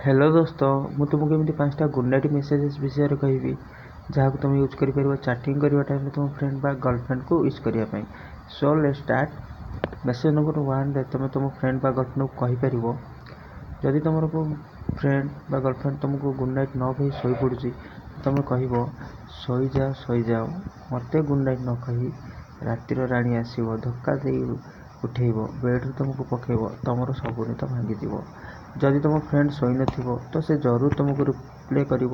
Hello ଦୋସ୍ତ, ମୁଁ ତୁମକୁ ଏମିତି 5ଟା ଗୁଡ଼୍ ନାଇଟ୍ ମେସେଜେସ୍ ବିଷୟରେ କହିବି, ଯାହାକୁ ତୁମେ ୟୁଜ୍ କରିପାରିବ ଚାଟିଂ କରିବା ଟାଇମ୍ରେ ତୁମ ଫ୍ରେଣ୍ଡ ବା ଗର୍ଲଫ୍ରେଣ୍ଡକୁ ୱିଶ୍ କରିବା ପାଇଁ। So let's start. Message number 1ରେ ତୁମେ ତୁମ ଫ୍ରେଣ୍ଡ ବା ଗର୍ଲଫ୍ରେଣ୍ଡକୁ କହିପାରିବ, ଯଦି ତୁମର କେଉଁ ଫ୍ରେଣ୍ଡ ବା ଗର୍ଲଫ୍ରେଣ୍ଡ ତୁମକୁ ଗୁଡ଼୍ ନାଇଟ୍ ନ କହି ଶୋଇପଡ଼ୁଛି, ତୁମେ କହିବ, ଶୋଇଯାଅ ଶୋଇଯାଅ, ମୋତେ ଗୁଡ଼୍ ନାଇଟ୍ ନ କହି, ରାତିର ରାଣୀ ଆସିବ, ଧୋକା ଦେଇ ଉଠେଇବ, ବେଡ଼୍ରୁ ତୁମକୁ ପକାଇବ, ତୁମର ସବୁ ନିଦ ଭାଙ୍ଗିଯିବ। ଯଦି ତୁମ ଫ୍ରେଣ୍ଡ ଶୋଇନଥିବ, ତ ସେ ଜରୁର ତୁମକୁ ରିପ୍ଲାଏ କରିବ,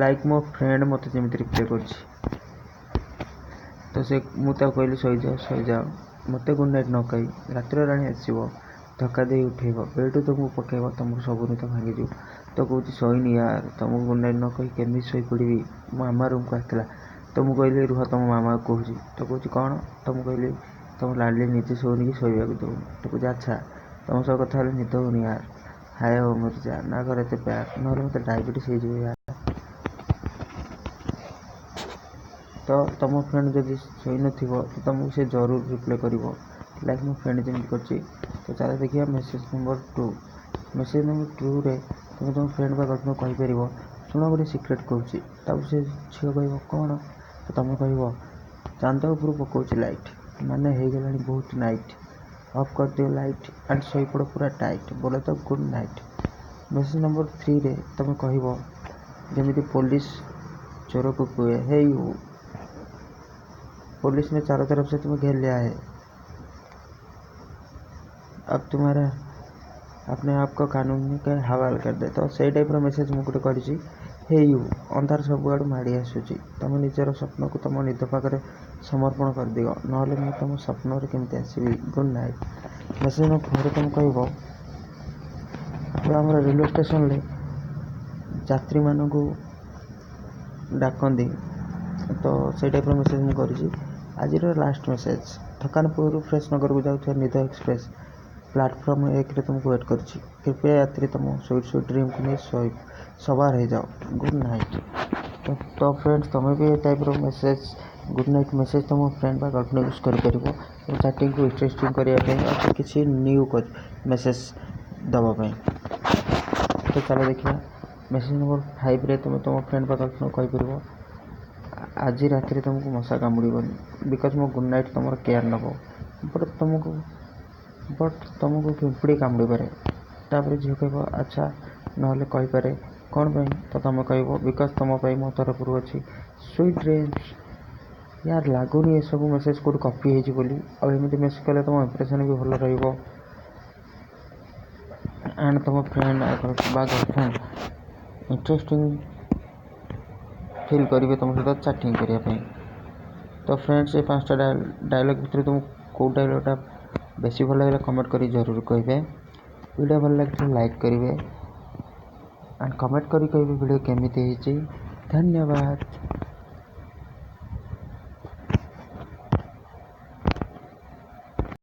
ଲାଇକ୍ ମୋ ଫ୍ରେଣ୍ଡ ମୋତେ ଯେମିତି ରିପ୍ଲାଏ କରୁଛି। ତ ସେ ମୁଁ ତାକୁ କହିଲି, ଶୋଇଯାଅ ଶୋଇଯାଅ, ମୋତେ ଗୁଡ଼୍ ନାଇଟ୍ ନ କହି, ରାତିର ରାଣୀ ଆସିବ, ଧୋକା ଦେଇ ଉଠେଇବ, ବେଡ଼୍ରୁ ତୁମକୁ ପକାଇବ, ତୁମର ସବୁ ନିଦ ଭାଙ୍ଗିଯିବ। ତ କହୁଛି, ଶୋଇନି ୟାର, ତୁମକୁ ଗୁଡ଼୍ ନାଇଟ୍ ନ କହି କେମିତି ଶୋଇପଡ଼ିବି? ମୋ ମାମା ରୁମ୍କୁ ଆସିଥିଲା। ତ ମୁଁ କହିଲି, ରୁହ, ତୁମ ମାମାକୁ କହୁଛି। ତ କହୁଛି, କ'ଣ? ତ ମୁଁ କହିଲି, ତୁମ ଲାଡ଼ଲି ନିଜେ ଶୋଉନି କି ଶୋଇବାକୁ ଦେଉନି। ତ କହୁଛି, ଆଚ୍ଛା, ତୁମ ସହ କଥା ହେଲେ ନିଦ ହେଉନି ୟାର। ହାୟ ଓ ମିର୍ଜା, ନା କର ଏତେ ପ୍ୟାର, ନହେଲେ ମୋତେ ଡାଇବେଟିସ୍ ହେଇଯିବ ୟାର। ତ ତୁମ ଫ୍ରେଣ୍ଡ ଯଦି ଶୋଇନଥିବ, ତ ତୁମକୁ ସେ ଜରୁର ରିପ୍ଲାଏ କରିବ, ଲାଇକ୍ ମୋ ଫ୍ରେଣ୍ଡ ଯେମିତି କରିଛି। ତ ଚାଲ ଦେଖିବା ମେସେଜ୍ ନମ୍ବର 2। ମେସେଜ୍ ନମ୍ବର 2ରେ ତୁମେ ତୁମ ଫ୍ରେଣ୍ଡ ବା ଗର୍ଲଫ୍ରେଣ୍ଡକୁ କହିପାରିବ, ଶୁଣ, ଗୋଟେ ସିକ୍ରେଟ୍ କହୁଛି। ତାପରେ ସେ ଝିଅ କହିବ, କ'ଣ? ତ ତୁମେ କହିବ, ଚାନ୍ଦ ଉପରୁ ପକାଉଛି ଲାଇଟ୍, ମାନେ ହେଇଗଲାଣି ବହୁତ ନାଇଟ୍, ଅଫ୍ କରିଦିଅ ଲାଇଟ୍ ଆଣ୍ଡ ଶୋଇପଡ଼ ପୁରା ଟାଇଟ୍, ବୋଲେ ତ ଗୁଡ଼୍ ନାଇଟ୍। ମେସେଜ୍ ନମ୍ବର 3ରେ ତୁମେ କହିବ, ଯେମିତି ପୋଲିସ ଚୋରକୁ କୁହେ, हे you, police ने चारों तरफ से तुम्हें घेर लिया है, अब तुम्हारा अपने आप को कानून के हवाले कर दे। ତ ସେଇ ଟାଇପ୍ର ମେସେଜ୍ ମୁଁ ଗୋଟେ କରିଛି। ହେ you, ଅନ୍ଧାର ସବୁଆଡ଼ୁ ମାଡ଼ି ଆସୁଛି, ତୁମ ନିଜର ସ୍ୱପ୍ନକୁ ତୁମ ନିଦ ପାଖରେ ସମର୍ପଣ କରିଦିଅ, ନହେଲେ ମୁଁ ତୁମ ସ୍ୱପ୍ନରେ କେମିତି ଆସିବି? Good night. ମେସେଜ୍ ନମ୍ବର 4ରେ ତୁମେ କହିବ, ଯେଉଁ ଆମର ରେଲୱେ ଷ୍ଟେସନରେ ଯାତ୍ରୀମାନଙ୍କୁ ଡାକନ୍ତି, ତ ସେଇ ଟାଇପ୍ର ମେସେଜ୍ ମୁଁ କରିଛି। ଆଜିର ଲାଷ୍ଟ ମେସେଜ୍, ଥକାନପୁରରୁ ଫ୍ରେଶ୍ ନଗରକୁ ଯାଉଥିବା ନିଦ ଏକ୍ସପ୍ରେସ୍ ପ୍ଲାଟଫର୍ମ 1ରେ ତୁମକୁ ୱେଟ୍ କରିଛି। କୃପୟା ଯାତ୍ରୀ ତୁମ ସୁଇଟ୍ ସୁଇଟ୍ ଡ୍ରିମ୍କୁ ନେଇ ଶୋଇ ସବାର ହେଇଯାଅ। Good night. ତ ଫ୍ରେଣ୍ଡସ୍, ତୁମେ ବି ଏ ଟାଇପ୍ର ମେସେଜ୍, ଗୁଡ଼୍ ନାଇଟ୍ ମେସେଜ୍ ତୁମ ଫ୍ରେଣ୍ଡ ବା ଗର୍ଲଫ୍ରେଣ୍ଡ ୟୁଜ୍ କରିପାରିବ ତୁମ ଚାଟିଂକୁ ଇଣ୍ଟରେଷ୍ଟିଂ କରିବା ପାଇଁ ଆଉ କିଛି ନ୍ୟୁ ମେସେଜ୍ ଦେବା ପାଇଁ। ତ ଚାଲ ଦେଖିବା ମେସେଜ୍ ନମ୍ବର 5ରେ ତୁମେ ତୁମ ଫ୍ରେଣ୍ଡ ବା ଗର୍ଲଫ୍ରେଣ୍ଡକୁ କହିପାରିବ, ଆଜି ରାତିରେ ତୁମକୁ ମଶା କାମୁଡ଼ିବନି, because ମୋ ଗୁଡ଼୍ ନାଇଟ୍ ତୁମର କେୟାର ନେବ, ବଟ୍ ତୁମକୁ ପିମ୍ପୁଡ଼ି କାମୁଡ଼ିପାରେ। ତାପରେ ଝିଅ କହିବ, ଆଚ୍ଛା, ନହେଲେ କହିପାରେ, କ'ଣ ପାଇଁ? ତ ତୁମେ କହିବ, because ତୁମ ପାଇଁ ମୋ ତରଫରୁ ଅଛି ସୁଇଟ୍ ଡ୍ରିମ୍ସ। ୟାର, ଲାଗୁନି ଏସବୁ ମେସେଜ୍ କେଉଁଠୁ କପି ହେଇଛି ବୋଲି? ଆଉ ଏମିତି ମେସେଜ୍ କଲେ ତୁମ ଇମ୍ପ୍ରେସନ୍ ବି ଭଲ ରହିବ ଆଣ୍ଡ ତୁମ ଫ୍ରେଣ୍ଡ ବା ଗର୍ଲଫ୍ରେଣ୍ଡ ଇଣ୍ଟରେଷ୍ଟିଂ ଫିଲ୍ କରିବେ ତୁମ ସହିତ ଚାଟିଂ କରିବା ପାଇଁ। ତ ଫ୍ରେଣ୍ଡସ୍, ଏ 5ଟା ଡାଇଲଗ୍ ଭିତରୁ ତୁମକୁ କେଉଁ ଡାଇଲଗ୍ଟା ବେଶୀ ଭଲ ଲାଗିଲା, କମେଣ୍ଟ କରି ଜରୁର କହିବେ। ଭିଡ଼ିଓ ଭଲ ଲାଗିଥିଲେ ଲାଇକ୍ କରିବେ ଆଣ୍ଡ କମେଣ୍ଟ କରି କହିବେ ଭିଡ଼ିଓ କେମିତି ହେଇଛି। ଧନ୍ୟବାଦ।